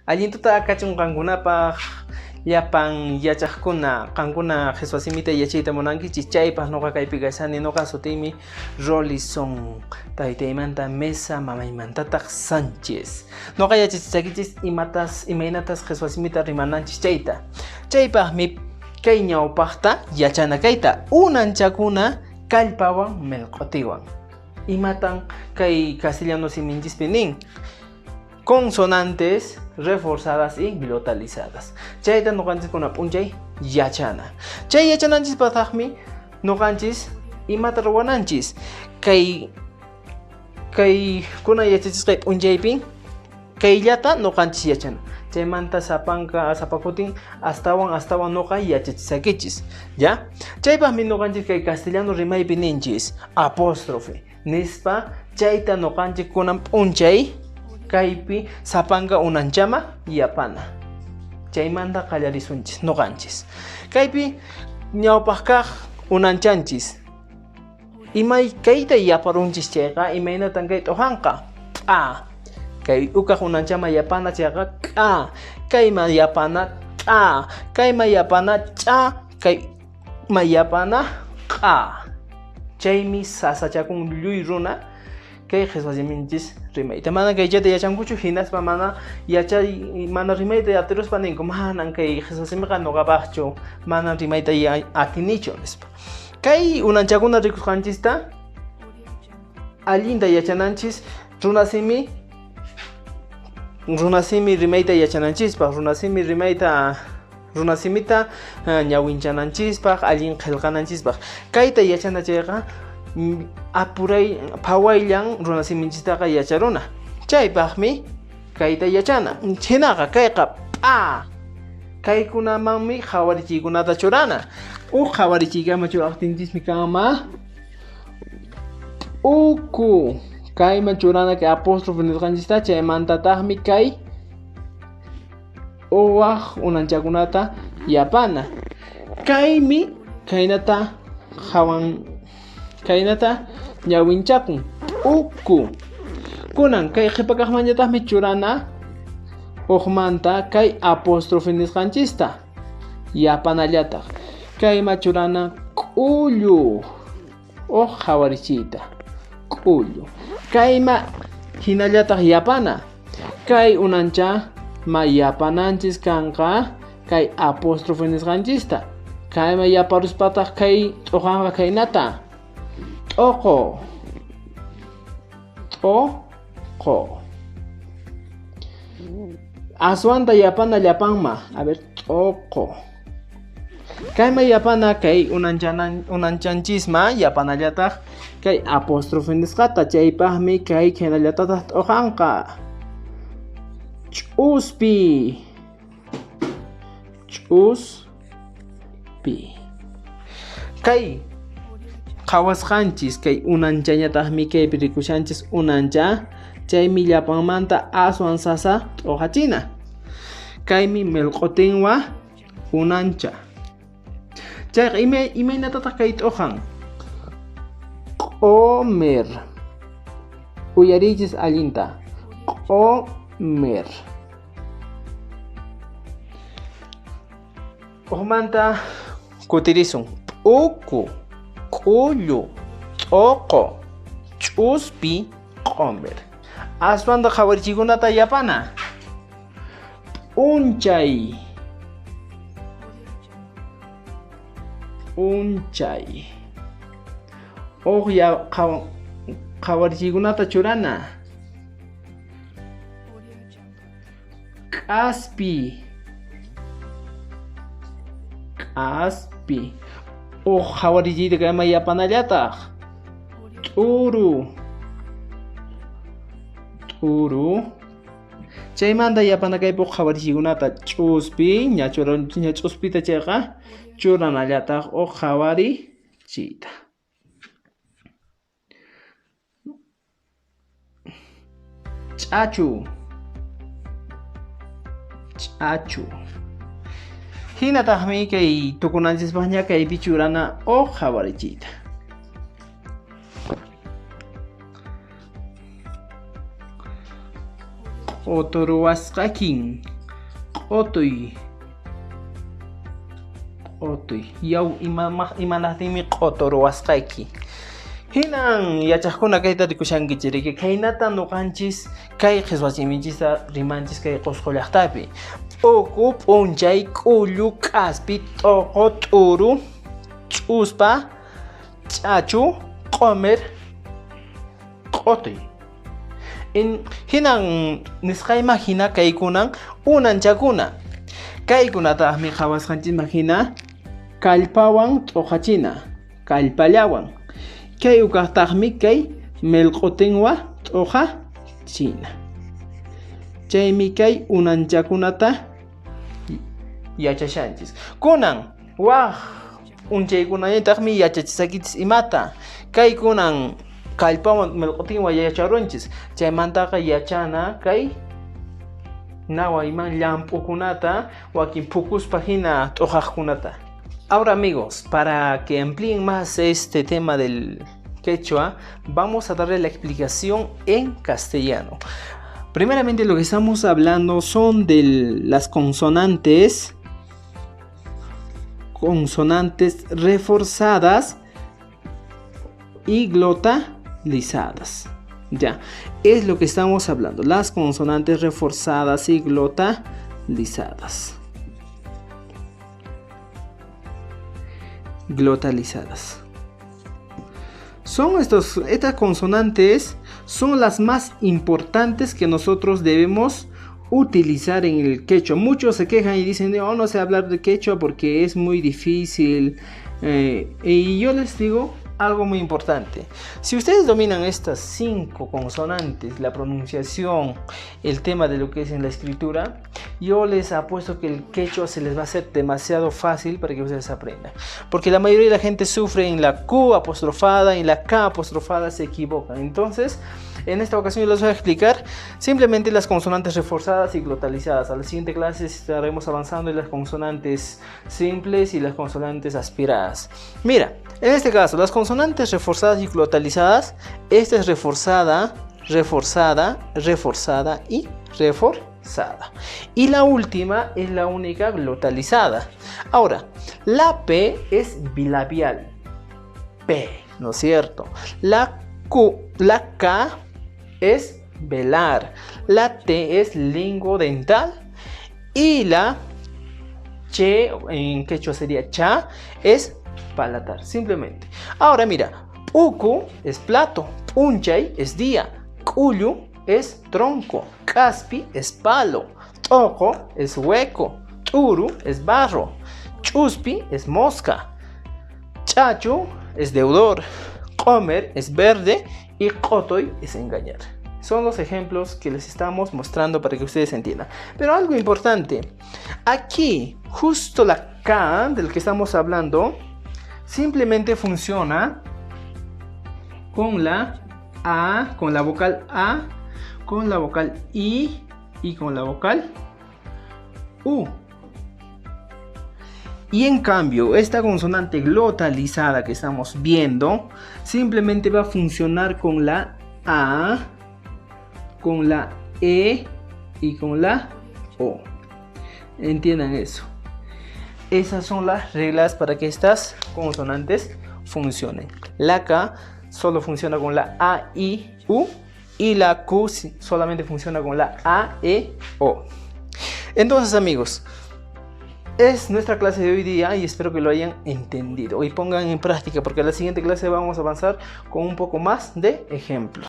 Allin tuta kachun qankunapaq llapan yachaqkuna, qankuna qheswa simita yachayta munankichis chaypaq noqa kaypi kashani. Noqa sutiymi Rolison, taytaymanta Mesa, mamaymantataq Sánchez. Noqa yachachisaykichis imatas, imaynatas qheswa simita rimananchis chayta. Chaypaqmi kay ñawpaqta yachana kayta unanchakuna kallpawan melq'otiwan. Imatan kay castellano siminchispi nin? Consonantes reforzadas y glotalizadas. Chayta noqanchiskuna p'unchay yachana. Chay yachananchispaqtaqmi noqanchis imata ruwananchis. Kay kay kuna yachachisqay p'unchaypi kayllata noqanchis yachana. Chaymanta sapanka sapakutin astawan astawan noqa yachachisakichis. ¿Ya? Chaypaqmi noqanchis kay castellano rimaypi ninchis apóstrofe. Nispa chayta noqanchik kunan p'unchay kaypi sapanka unanchama yapana. Chaymanta qallarisunchis noqanchis. Kaypi ñawpaq kaq unanchanchis. Imay kayta yaparunchis chayqa imaynatan kay t'uqanqa? P'a. Kay ukaq unanchama yapana chayqa k'a. Kayma yapana t'a. Kayma yapana ch'a. Kayma yapana q'a. Chaymi sasachakun lluy runa kay qheswa siminchis rimayta. Mana kaychata yachankuchu hinaspa mana yachay mana rimayta atiruspa ninku manan kay qheswa simiqa noqapaqchu, manan rimayta atinichu nispa. Kay unanchakuna rikusqanchista allinta yachananchis runasimi runasimi rimayta yachananchispaq, runasimi rimayta runasimita ñawinchananchispaq, allin qhelqananchispaq. Kayta yachana chayqa apuray phawayllan runasiminchistaqa yacharuna. Chaypaqmi kayta yachana. Hinaqa kayqa p'a kaykunamanmi qhawarichiykunata churana. Uj qhawarichiykama churaqtinchismi kanma p'uku. Kayman churana kay apóstrofe nisqanchista, chaymantataqmi kay uwaq unanchakunata yapana. Kaymi kaynata qhawan, kaynata ñawinchakun p'uku. Kunan kay qhipa kaqmanñataqmi churana uqmanta kay apóstrofe nisqanchista yapanallataq. Kayma churana k'ullu uq qhawarichiyta k'ullu. Kayma hinallataq yapana. Kay unancha ma yapananchis kanqa kay apóstrofe nisqanchista. Kayma yaparuspataq kay t'uqanqa kaynata. T'uqu. T'uqu. Aswanta yapana llapanma. A ver, t'uqu. Kayma yapana kay unanchanchisma yapanallataq kay apóstrofe nisqata. Chaypaqmi kay kaynallatataq t'uqanqa. Ch'uspi. Ch'uspi. Kay qhawasqanchis kay unanchañataqmi kaypi rikushanchis unancha, chaymi llapanmanta aswan sasa t'uqachina. Kaymi melq'otinwa unancha. Chayqa imaynatataq kay t'uqan? Q'omer. Uyariychis allinta. Q'omer. Ujmanta kutirisun. P'uku, k'ullu, t'oqo, ch'uspi, q'omer. Aswanta qhawarichiykunata yapana. P'unchay. P'unchay. Uj qhawarichiykunata churana. K'aspi. K'aspi. Uj qhawarichiyta kayman yapanallataq. T'uru. T'uru. Chaymanta yapana kaypi uj qhawarichiykunata ch'uspi, ña ch'uspita chayqa churanallataq uj qhawarichiyta. Ch'achu. Ch'achu. Hinataqmi kay tukunanchispaqña kaypi churana uj qhawarichiyta. Q'uturuwasqakin. Q'utuy. Q'utuy. Yaw, imanaqtinmi q'uturuwasqayki? Hinan yachaqkuna kayta rikushankichik, riki? Khaynata nuqanchis kay qheswa siminchista rimanchis kay Qusqu llaqtapi. P'uku, p'unchay, k'ullu, k'aspi, t'uqu, t'uru, ch'uspa, ch'achu, q'umir, q'utuy. Hinan nisqayman hina kaykunan unanchakuna. Kaykunataqmi qhawasqanchisman hina kallpawan t'uqachina, kallpallawan. Kay ukaqtaqmi kay melq'utinwa t'uqachina. Chaymi kay unanchakunata yachashanchis. Kunan waj p'unchaykunañataqmi yachachisakichis imata. Kaykunan kallpawan melq'utinwan yacharunchis. Chaymantaqa yachana kay nawayman llamp'ukunata wakin phukuspa hina t'uqaqkunata. Ahora amigos, para que amplíen más este tema del quechua, vamos a darle la explicación en castellano. Primeramente lo que estamos hablando son de las consonantes reforzadas y glotalizadas. Ya, es lo que estamos hablando, las consonantes reforzadas y glotalizadas. Glotalizadas. Son estas consonantes son las más importantes que nosotros debemos utilizar en el quechua. Muchos se quejan y dicen, oh, no sé hablar de quechua porque es muy difícil. Y yo les digo algo muy importante. Si ustedes dominan estas 5 consonantes, la pronunciación, el tema de lo que es en la escritura, yo les apuesto que el quechua se les va a hacer demasiado fácil para que ustedes aprendan. Porque la mayoría de la gente sufre en la Q apostrofada, en la K apostrofada, se equivocan. Entonces, en esta ocasión yo les voy a explicar simplemente las consonantes reforzadas y glotalizadas. A la siguiente clase estaremos avanzando en las consonantes simples y las consonantes aspiradas. Mira, en este caso, las consonantes reforzadas y glotalizadas, esta es reforzada, reforzada, reforzada y reforzada. Y la última es la única glotalizada. Ahora, la P es bilabial. P, ¿no es cierto? La Q, la K es velar, la T es linguodental y la che, en quechua sería cha, es palatar, simplemente. Ahora mira, uku es plato, punchay es día, k'ullu es tronco, caspi es palo, toco es hueco, turu es barro, chuspi es mosca, chachu es deudor, comer es verde y qotoy es engañar. Son los ejemplos que les estamos mostrando para que ustedes entiendan. Pero algo importante, aquí justo la K del que estamos hablando simplemente funciona con la A, con la vocal A, con la vocal I y con la vocal U. Y en cambio, esta consonante glotalizada que estamos viendo simplemente va a funcionar con la A, con la E y con la O. Entiendan eso. Esas son las reglas para que estas consonantes funcionen. La K solo funciona con la A, I, U, y la Q solamente funciona con la A, E, O. Entonces, amigos, es nuestra clase de hoy día y espero que lo hayan entendido y pongan en práctica, porque en la siguiente clase vamos a avanzar con un poco más de ejemplos.